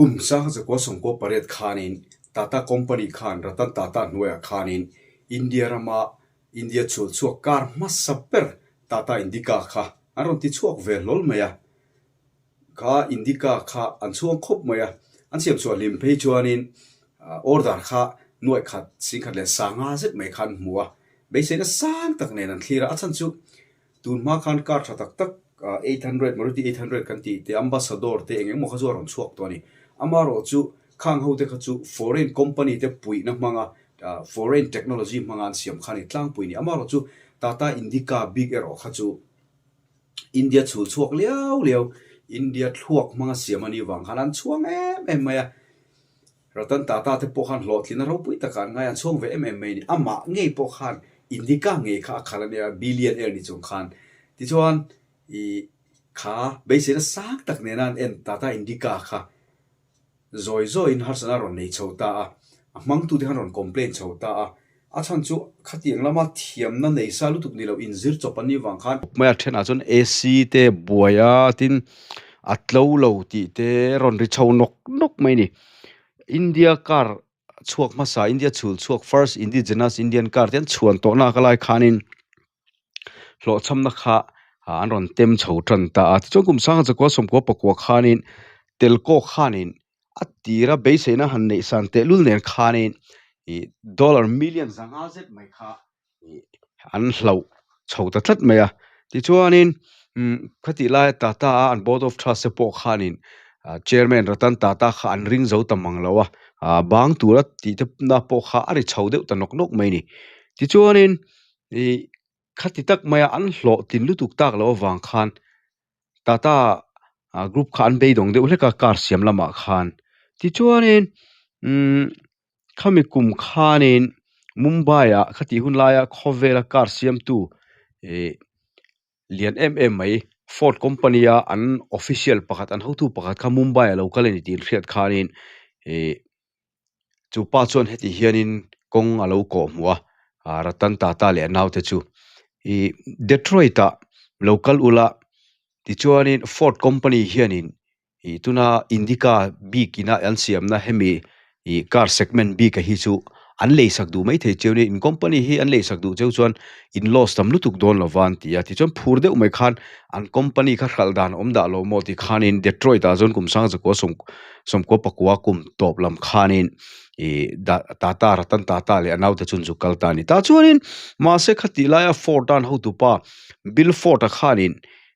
Kum 1998 khanin Tata Company khan Ratan Tata hnuaiah khanin India rama India chhul chhuak kar hmasa ber Tata Indica kha an rawn ti chhuak ve hlawl mai a. Kha Indica kha an chhuang khawp mai a, an siam chhuah hlim phei chuanin order kha nuaih khat, singkhat leh sanga zet mai kha an hmu a, beiseina sang tak nen an thlir a, a chhan chu Tun hma khan car tha tak tak 800, Maruti 800 kan tih te, Ambassador te eng engemaw kha chu a rawn chhuak tawh a ni. Amaherawh chu khang ho te kha chu foreign company te puihna hmanga foreign technology hmanga an siam kha a ni tlangpui a ni. Amaherawh chu Tata Indica bik erawh kha chu India chhul chhuak liau liau, India thluak hmanga siam a nih vang khan an chhuang em em mai a. Ratan Tata te pawh khan hlawhtlin a ropui takah an ngai a, an chhuang ve em em mai a ni. Amah ngei pawh khan Indica ngei kha a khalh a nia, billionaire ni chung khan. Tichuan i kha beiseina sang tak nena an en Tata Indica kha zawi zawiin harsatna a rawn nei chho ta a, a hmangtute khan rawn complain chho ta a. A chhan chu khatiang lama thiamna nei sa lutuk ni lo inzir chawp an nih vang khan. Mai a thenah chuan AC te buai a tin a tlo lo tih te rawn ri chho nawk nawk mai a ni. India car chhuak hmasa India chhul chhuak first indigenous Indian car te an chhuan tawh nak a lai khanin hlawhchhamna kha an rawn tem chho tan ta a. Tichuan kum sanga chakua sawmkua pakua khanin Telco khanin A tira beiseina han neih san tehlul nen khanin ih dollar million zanga zet mai kha ih an hlauh chho ta tlat mai a. Tichuanin umm khatih laia Tata a an board of trust te pawh khanin ah chairman Ratan Tata kha an ring zo ta mang lo a, ah bang tura tih te na pawh kha a ri chho deuh ta nawk nawk mai a ni. Tichuanin ih khati tak maia an hlawhtlin lutuk tak loh avang khan Tata group kha an beidawng deuh hlek a car siam lamah khan tichuanin umm khami kum khanin Mumbai ah khatih hun laia khawvela car siamtu ih lian em em mai Ford company a an official pakhat an hotu pakhat kha Mumbai ah lo kal a ni tih an hriat khanin ih Chu pa chuan heti hianin kawng a lo kawh hmuh a, Ratan Tata leh a naute chu ih Detroit ah lo kal ula tichuanin Ford company hianin ih tuna Indica bik ina an siamna hemi ih car segment bik a hi chu an leisak duh maithei cheu nia in company hi an leisak duh cheu chuan in loss tam lutuk dawn lo va an ti a tichuan phur deuh mai khan an company kha hralh dan awm dah lo maw tikhanin Detroit ah chuan kum sang zakua sawm sawmkua pakua kum tawp lam khanin ih Tata Ratan Tata leh a naute chu an zuk kal ta a ni tah chuanin mahse khatih laia Ford an hotupa Bill Ford a khanin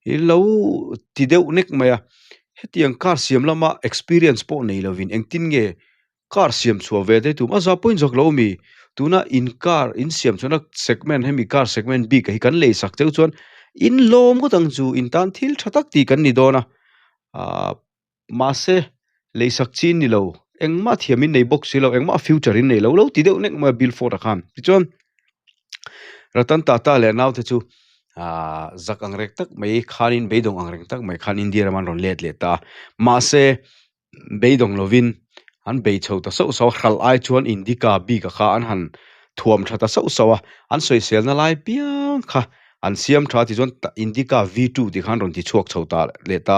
i lo ti deuh nek mai a hetiang car siam lama experience pawh nei lovin engtin nge Car siam chhuah ve te tum a za pawhin zawk lo mi? Tuna in car in siam chhuahna segment hemi car segment bik ah hi kan lei sak cheu chuan in lawm ngawt ang chu in tan thil tha tak tih kan ni dawn a ahh mahse lei sak chi ni lo engmah thiam in nei bawk si lo engmah future in nei lo lo ti deuh nek mai a Bill Ford ah khan tichuan Ratan Tata leh a naute chu ahh zak ang reng tak mai khanin beidawng ang reng tak mai khan India ram an rawn let leh ta a mahse Beidawng lovin an bei chho ta sauh sauh a, hralh ai chuan Indica bik a kha an han thuam tha ta sauh sauh a, an sawiselna lai piang kha an siam tha tichuan Indica V two tih khan rawn ti chhuak chho ta leh ta,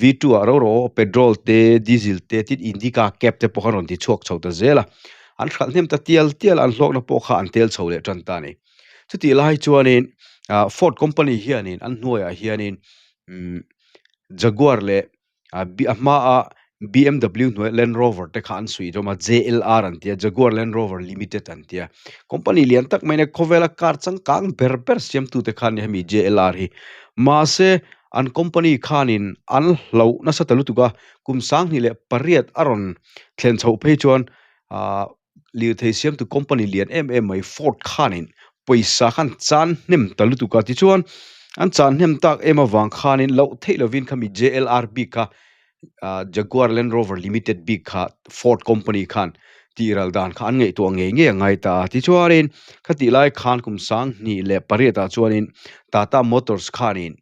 V two ah ro ro petrol te diesel te tin Indica cab te pawh khan rawn ti chhuak chho ta zel a, an hralh hnem ta tial tial a, an hlawkna pawh kha an tel chho leh tan ta a ni. Chutih lai chuanin ah Ford company hianin an hnuaiah hianin umm Jaguar leh A hmaa BMW hnuaia Land Rover te kha an suih hlawm a, JLR an tia, Jaguar Land Rover Limited an tia. Company lian tak mai nia khawvela car changkang ber ber siamtute kha an ni hemi JLR hi. Mahse, an company khanin an hlauh nasa ta lutuk a, kum 2008 a rawn thlen chhoh phei chuan ahh lirthei siamtu company lian em em mai Ford khanin pawisa khan chan hnem ta lutuk a tichuan an chan hnem tak em avang khanin loh theih lovin khami JLR bik kha ah Jaguar Land Rover Limited bik kha Ford company khan tih ral dan kha an ngaihtuah ngei ngei a ngai ta a tichuanin khatih lai khan kum 2008 ah chuanin Tata Motors khanin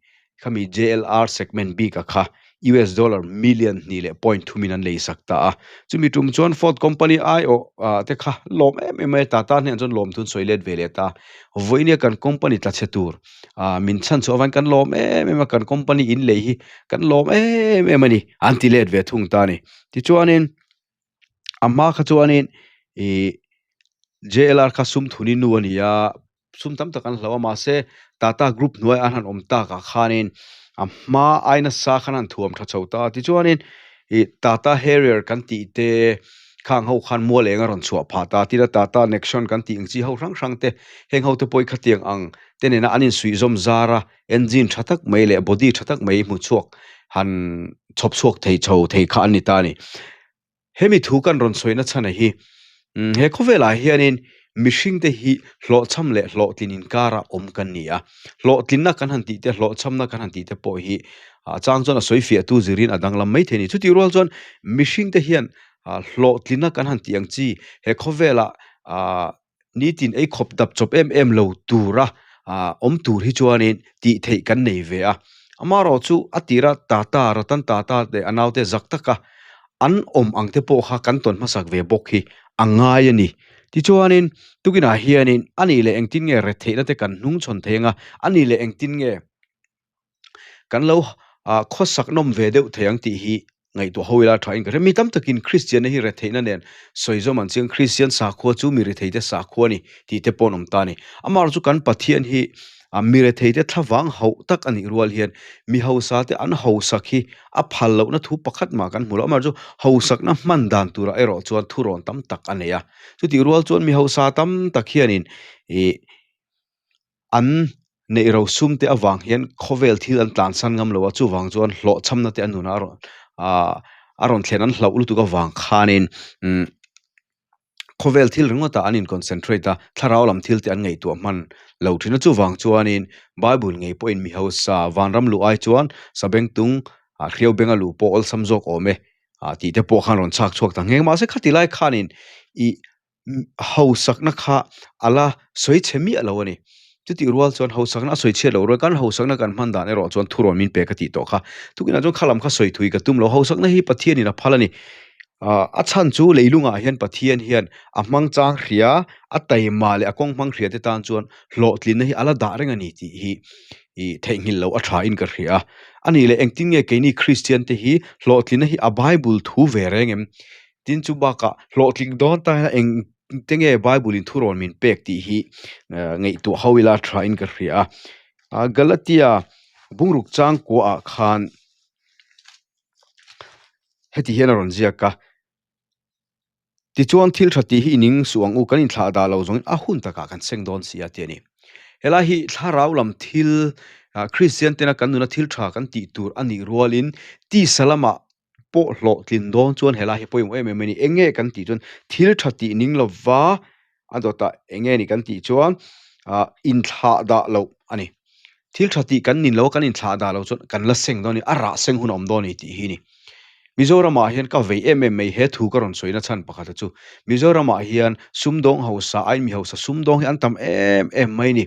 khami JLR segment bik a kha US dollar million hnih leh point thumin an lei sak ta a. Chumi tum chuan Ford company aiawh ah te kha lawm em em mai a, Tata hnenah chuan lawm thun sawi let ve leh ta. Vawinia kan company tla chhe tur ah min chhan chhuah avangin kan lawm em em a, kan company in lei hi kan lawm em em a ni an ti let ve thung ta a ni. Tichuanin a hma kha chuanin ih JLR kha sum thuni nu a ni a. sum tam tak an hlo a mahse Tata group hnuai an han awm takah khanin a hma ai nasa khan an thuam tha chho ta a tichuanin ih Tata Harrier kan tih te khang ho khan mual eng a rawn chhuah phah ta tin a Tata Nexon kan tih ang chi ho hrang hrang te heng ho te pawh hi khatiang ang te nena an insuihzawm zar a engine tha tak mai leh body tha tak mai hmu chhuak han chhawp chhuak thei chho thei kha an ni ta a ni. Hemi thu kan rawn sawina chhana hi he khawvelah hianin mihringte hi hlawhchham leh hlawhtlin inkara awm kan ni a. Hlawhtlinna kan han tih te, hlawhchhamna kan han tih te pawh hi a chang chuan a sawi fiahtu zirin a danglam mai thei a ni. Chutih rual chuan mihringte hian hlawhtlinna kan han tih ang chi he khawvelah Nitin ei khawp dap chawp em em lo tura awm tur hi chuanin tih theih kan nei ve a. Amaherawh chu a tira Tata, Ratan Tata leh a naute zak taka an awm ang te pawh kha kan tawn hmasak ve bawk hi a ngai a ni. Tichuanin tukinah hianin a nih leh engtin nge retheihna te kan hnungchhawn thei ang a, a nih leh engtin nge kan lo khawsak nawm ve deuh thei ang tih hi ngaihtuah ho ila tha in ka hria. Mi tam takin Kristianna hi retheihna nen sawi zawm an chiang Kristian sakhua chu mi retheite sakhua a ni tih te pawh an awm ta a ni. Amaherawhchu chu kan Pathian hi mi retheite thlavang hauh tak a nih rual hian mi hausa te an hausak hi a phal lohna thu pakhat mah kan hmu lo. Amaherawhchu chu hausakna hman dan turah erawh chuan thurawn tam tak a nei a. Chutih rual chuan mi hausa tam tak hianin ih An neih ro sum te avang hian khawvel thil an tlansan ngam lo a, chuvang chuan hlawhchhamna te a nunah a rawn aaa a rawn thlen an hlauh lutuk avang khanin umm khawvel thil ringawtah an in concentrate a, thlarau lam thil te an ngaihtuah hman lo thin a, chuvang chuanin bible ngei pawhin mi hausa vanram luh ai chuan sabengtung ah hriau benga luh pawh awlsam zawk awm e ah tih te pawh khan rawn chhak chhuak ta nghe mahse khati lai khanin ih hausakna kha a la sawi chhe miah lo a ni. Chutih rual chuan hausakna a sawi chhiat loh rual kan hausakna kan hman dan erawh chuan thurawn min pe ka tih tawh kha. Tukinah chuan kha lam kha sawi thui ka tum lo. Hausakna hi Pathianin a phal a ni. Aaa a chhan chu leilungah hian Pathian hian a hmang chang hria, a taima leh a kawng hmang hria te tan chuan hlawhtlinna hi a la dah reng a ni tih hi ih theihnghilh loh a tha in ka hria a. A nih leh engtin nge keini Kristian te hi hlawhtlinna hi a Bible thu ve reng em? Tin chu bakah hlawhtling dawn ta hian eng te nge Bible in thurawn min pek tih hi ngaihtuah ho ila tha in ka hria a. Galatia bungruk chang kuaah khan heti hian a rawn ziak a, Tichuan thil tha tih hi i ning suh ang u, kan inthlah dah lo zawngin a hun takah kan seng dawn si a ti a ni. Helai hi thlarau lam thil Kristian tena kan nuna thil tha kan tih tur a nih rualin tisa lamah pawh hlawhtlin dawn chuan helai hi pawimawh em em a ni. Eng nge kan tih chuan thil tha tih ning lova a dawtah eng nge ni kan tih chuan ah inthlah dah loh a ni. Thil tha tih kan nin lo a kan inthlah dah loh chuan kan la seng dawn a ni, a rah seng hun a awm dawn a ni tih hi a ni. Mizoramah hian ka vei em em mai he thu ka rawn sawina chhan pakhat a chu. Mizoramah hian sumdawng hausa aiin mi hausa sumdawng hi an tam em em mai a ni.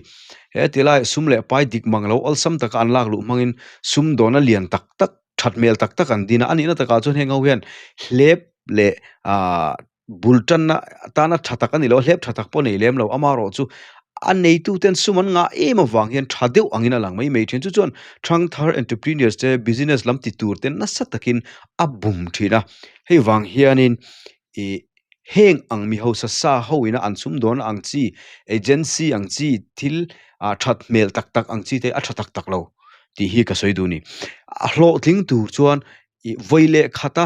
He tilai sum leh pai dik mang lo awlsam taka an lak luh hmangin sumdawna lian tak tak that hmel tak tak an din a, a nihna takah chuan heng ho hian hlep leh aaa bul tanna tana tha tak a ni lo a, hlep tha tak pawh a nei lem lo, amaherawh chu a neitu ten sum an ngah em avang hian tha deuh angin a lang mai mai thin, chu chuan thangthar entrepreneurs te business lam ti tur te nasa takin a bum thin a, hei vang hianin ih heng ang mi hausa sa ho ina an sum dawn ang chi agency ang chi thil ah that hmel tak tak ang chi te a tha tak tak lo tih hi ka sawi duh a ni. A hlawhtling tur chuan ih vawi leh khata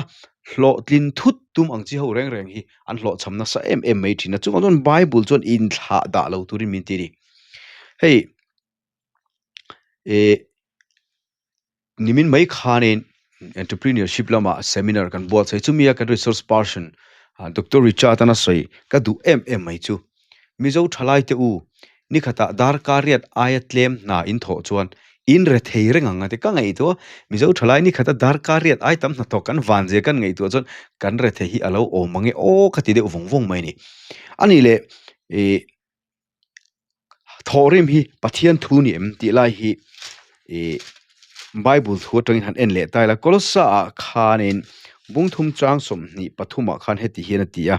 hlawhtlin thut tum ang chi ho reng reng hi an hlawhchham nasa em em mai thin a chungah chuan bible chuan inthlah dah lo turin min ti a ni. Hei ih Nimin mai khanin entrepreneurship lamah seminar kan buatsaih chumi a kan resource person Doctor Richard an a sawi ka duh em em mai chu Mizo thalai te u nikhatah darkar riat aia tlem hna in thawh chuan in re thei reng ang a ti ka ngaihtuah Mizo thalai nikhata darkar riat ai tam hnathawk kan van zia kan ngaihtuah chuan kan re thei hi a lo awm ang e aw ka ti deuh vawng vawng mai a ni. A nih leh ih Thawhrim hi Pathian thu ni em tih lai hi ih. Bible thu atangin han en leh ta ila, Kolossa ah khanin bungthum chang 23 ah khan heti hian a ti a.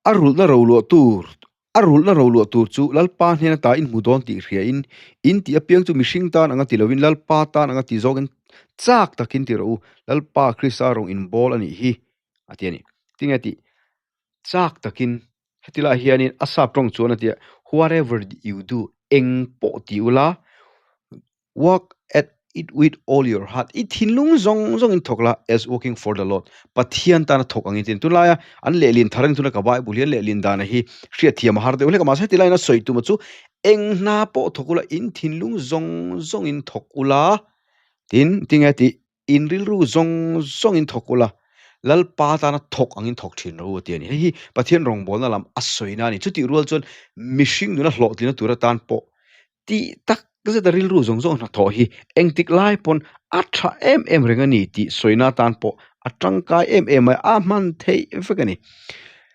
A rulhna roluah tur A rulhna roluah tur chu Lalpa hnen ata in hmu dawn tih hriain, in tih apiang chu mihring tan anga ti lovin Lalpa tan anga ti zawkin chak takin ti rawh u, Lalpa Krista rawng inbawl a nih hi, a ti a ni. Tinge tih chak takin Heti lai hianin a sap tawng chuan a ti a, Whatever you do, eng pawh ti ula, work at it with all your heart, i thinlung zawng zawngin thawk la, as working for the Lord, Pathian tana thawk angin tin. Tunlaia an lehlin thar ang tuna ka Bible hi an lehlin dana hi hriatthiam a har deuh hlek a, mahse heti laiin a sawi tuma chu eng hna pawh thawk ula, in thinlung zawng zawngin thawk ula, tin, tinge tih In rilru zawng zawngin thawk ula, Lalpa tana thawk angin thawk thin rawh u a ti a ni. Hei hi Pathian rawngbawlna lam a sawina a ni. Chutih rual chuan mihring nuna hlawhtlina tur atan pawh tih tak zeta rilru zawng zawng hnathawh hi engtik lai pawn a tha em em reng a ni tih sawina atan pawh a tangkai em em mai a, a hman theih vek a ni.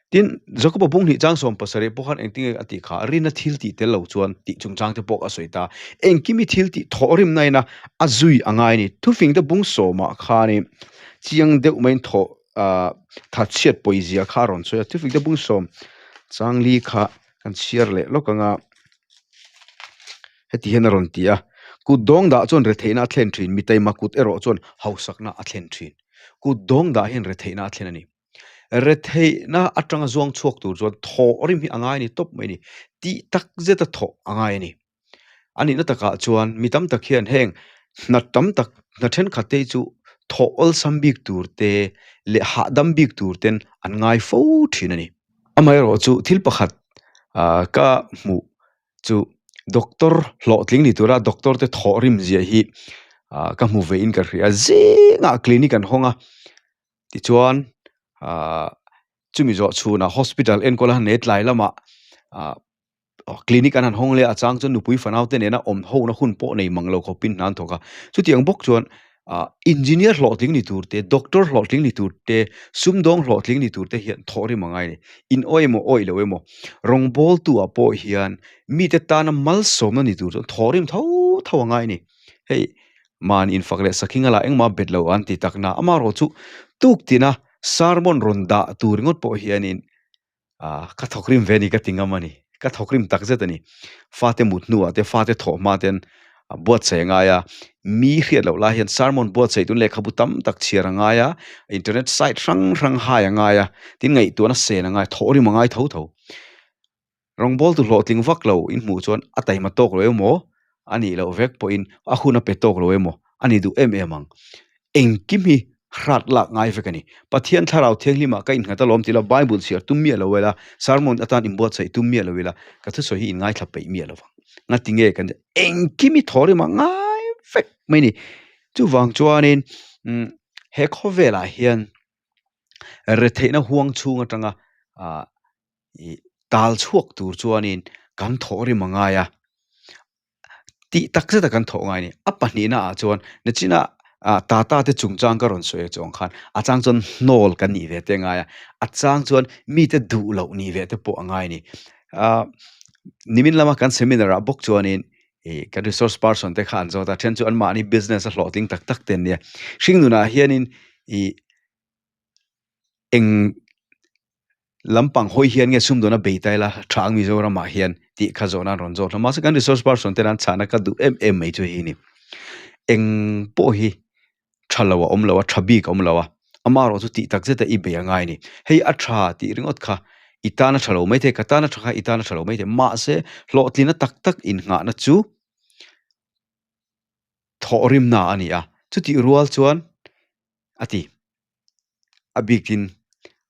Tin, Jakoba bung hnih chang 70 pawh khan engtin nge a tih kha, Rina thil tih tel lo chuan tih chungchang te pawh a sawi ta. Engkim i thil tih thawh rimna ina a zui a ngai a ni. Thufing te bung sawmah khanin chiang deuh maiin thawh thatchhiat pawizia kha a rawn sawi a. Thufing te bung sawm chang li kha kan chhiar leh lawk ang a, heti hian a rawn ti a, Kut dawng dah chuan retheihna a thlen thin, mi taima kut erawh chuan hausakna a thlen thin. Kut dawng dah hian retheihna a thlen a ni. Retheihna atanga zuang chhuak tur chuan thawh rim hi a ngai a ni tawp mai a ni. Tih tak zeta thawh a ngai a ni. A nihna takah chuan mi tam tak hian heng hna tam tak hna thenkhat te hi chu thawh awlsam bik tur te leh hahdam bik tur ten an ngai fo thin a ni. Amaherawh chu thil pakhat ah ka hmuh chu doctor hlawhtling ni tura doctor te thawh rim zia hi ah ka hmu ve in ka hria. Zingah clinic an hawng a. Tichuan ahh chumi zawh chhunah hospital enkawl a han nei tlai lamah ahh clinic an han hawng leh a chang chuan nupui fanau te nena awm ho na hun pawh nei mang lo khawpin hna an thawk a. Chutiang bawk chuan ahh engineer hlawhtling ni tur te, doctor hlawhtling ni tur te, sumdawng hlawhtling ni tur te hian thawh rim a ngai a ni. In awi emaw awi lo emaw rawngbawltu ah pawh hian mite tana malsawmna ni tur chuan thawh rim tho tho a ngai a ni. Hei Mahni infak leh sakhi nga lah engmah bet lo an ti tak na. Amaherawh chu tuk tina sermon rawn dah tur ringawt pawh hianin ah ka thawkrim ve a ni ka ti ngam a ni. Ka thawkrim tak zet a ni. Fate mut hnuah te fate thawh hma ten buatsaih a ngai a. Mi hriat loh lai hian sermon buatsaih tun lehkhabu tam tak chhiar a ngai a, internet site hrang hrang hai a ngai a, tin ngaihtuahna sen a ngai, thawhrim a ngai tho tho. Rawngbawltu hlawhtling vak lo in hmuh chuan a taima tawk lo emaw, a nih loh vek pawhin a hun a pe tawk lo emaw a ni duh em em ang. Engkim hi hrat lak ngai vek a ni. Pathian thlarau thianghlimah ka innghat alawm tih la Bible chhiar tum miah lo ila, sermon atan inbuatsaih tum miah lo ila, ka thusawi hi inngaithla peih miah lo vang. Ngati nge kan engkim hi thaw rimah ngai vek mai ni. Chuvang chuanin he khawvelah hian retheihna huang chhung atanga ah ih tal chhuak tur chuanin kan thawh rim a ngai a, tih tak zeta kan thawh ngai a ni. A pahnihna ah chuan nachina ah Tata te chungchang ka rawn sawi a chuang khan a chang chuan hnawl kan nih ve te a ngai a, a chang chuan mite duh loh nih ve te pawh a ngai a ni. Ah nimin lama kan seminar ah bawk chuanin ih kan resource person te kha an zawt a, then chu anmahni business a hlawhtling tak tak te an nia. Hringnunah hianin ih eng Lampang hawi hian nge sumdawn a bei ta ila tha ang Mizoramah hian tih kha zawhna an rawn zawt hlawm. Mahse kan resource person ten an chhahna ka duh em em mai chu hei ni. Eng pawh hi tha lo a awm lo a, tha bik a awm lo a, amaherawh chu tih tak zeta i bei a ngai a ni. Hei a tha tih ringawt kha i tan a tha lo maithei, ka tan a tha kha i tan a tha lo maithei. Mahse hlawhtlina tak tak innghahna chu thawhrimna a ni a, chutih rual chuan a ti. A bikin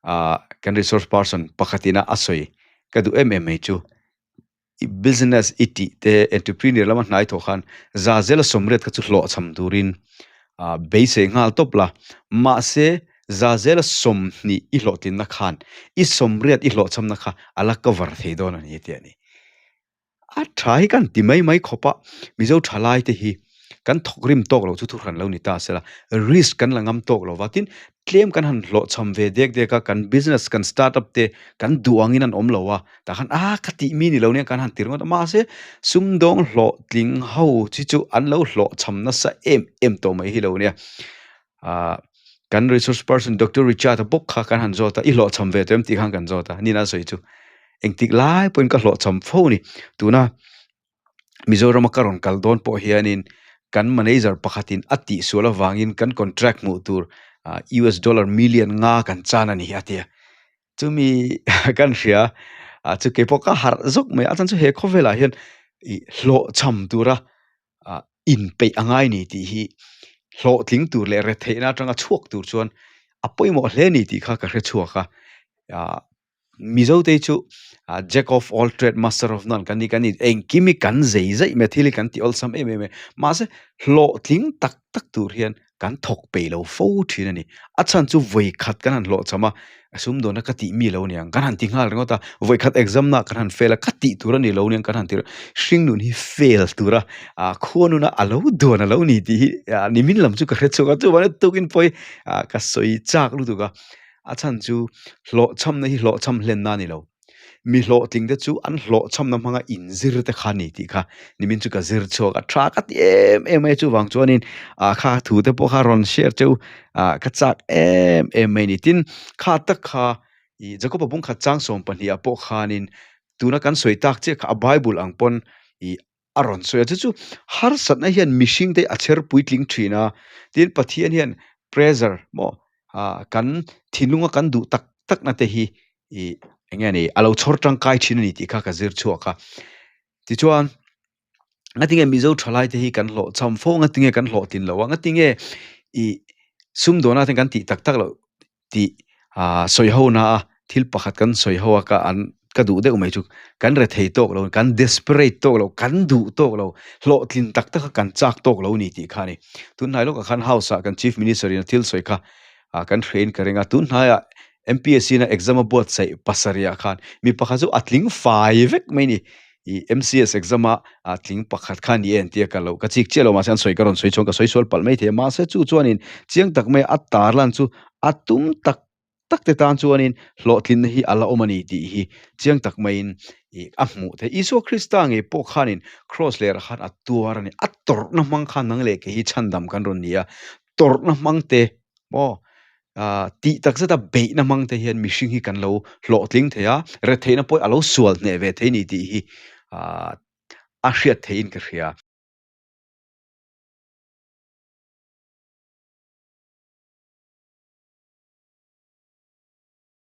ah kan resource person pakhatin a a sawi ka duh em em mai chu i business i tih te entrepreneur lama hnai thawh khan za zela sawmriat kha chu hlawhchham turin ah beisei nghal tawp la mahse. Zazela 20 i hlawhtlinna khan i 80 i hlawhchhamna kha a la cover thei dawn a ni a ti a ni. A tha hi kan ti mai mai khawp a, Mizo thalai te hi kan thawk rim tawk loh chu thu hran lo ni ta sela, risk kan la ngam tawk lo va, tin tlem kan han hlawhchham ve dek dek a, kan business kan start up te kan duh angin an awm lo a, tah khan a ka tih mi ni lo nia kan han ti ringawt a, mahse sumdawng hlawhtling ho chi chu an lo hlawhchham nasa em em tawh mai hi lo nia. Ahh kan resource person Doctor Richard a bawk kha kan han zawt a, i hlawhchham ve tawh em tih khan kan zawt a, nina sawi chu engtik lai pawhin ka hlawhchham fo a ni. Tuna Mizorama ka rawn kal dawn pawh hianin kan manager pakhatin a tihsual avangin kan contract hmuh tur ah US dollar million nga kan chan a ni a ti a, chumi kan hria ah chu keipawh ka harh zawk mai a, a chhan chu he khawvelah hian ih hlawhchham tura ah inpeih a ngai ni tih hi hlawhtling tur leh retheihna atanga chhuak tur chuan a pawimawh hle ni tih kha ka hre chhuak a ah Mizo te chu ah jack of all trade master of none kan ni kan ni engkim hi kan zei zeih mai a thil hi kan ti awlsam em em a mahse hlawhtling tak tak tur hian kan thawk peih lo fo thin a ni. A chhan chu vawi khat kan han hlawhchham a, sumdawnna ka tih mi lo niang kan han ti nghal ringawt a, vawi khat exam na kan han fail a, ka tih tur a ni lo niang kan han ti ringawt a, hringnun hi fail tura ah khuanuna a lo duan a lo ni tih hi ah nimin lam chu ka hre chhuak a, chuvangin tukin pawh hi ah ka sawi chak lutuk a, a chhan chu hlawhchhamna hi hlawhchham hlenna a ni lo. Mi hlawhtling te chu an hlawhchhamna hmanga inzir te kha a ni tih kha nimin chu ka zir chhuak a tha ka ti em em mai a chuvang chuanin ah kha thu te pawh kha rawn share cheu ah ka chak em em mai a ni tin kha tak kha ih Jacob-a bungkhat chang 12 ah pawh khanin tuna kan sawi tak chiah kha a bible ang pawn ih a rawn sawi a chu chu harsatna hian mihring te a chher puitling thin a tin Pathian hian pressure maw ah kan thinlunga kan duh tak tak na te hi ih eng nge ni a lo chhawr tangkai thin a ni tih kha ka zir chhuak a tichuan ngatinge Mizo thalai te hi kan hlawhchham fo ngatinge kan hlawhtlin loh a ngatinge ih sumdawna te kan tih tak tak loh tih ah sawi ho na a thil pakhat kan sawi ho a ka an ka duh deuh mai chu kan rethei tawk lo kan desperate tawk lo kan duh tawk lo hlawhtlin tak tak a kan chak tawk lo a ni tih kha a ni tunhnai lawkah khan house ah kan chief minister in a thil sawi kha ah kan hrein ka ring a tunhnaiah M_P_S_C na exam a buatsaih pasarih ah khan mi pakhat chu a tling fai vek mai a ni. Ih MCS exam a ah tling pakhat kha ni e an tia ka lo ka chik chiah lo mahse an sawi ka rawn sawi chuan ka sawi sual palh mai thei a mahse chu chuanin chiang tak mai a tar lan chu a tum tak tak te tan chuanin hlawhtlinna hi a la awm a ni tih hi chiang tak maiin ih a hmuh theih. Isua Krista ngei pawh khanin cross lerah khan a tuar a ni a tawrhna hmang khan nang leh kei hi chhandam kan rawn ni a tawrhna hmang te maw ah tih tak zeta beihna hmang te hian mihring hi kan lo hlawhtling thei a retheihna pawh a lo sual hneh ve thei a ni tih hi ah a hriat theihin ka hria.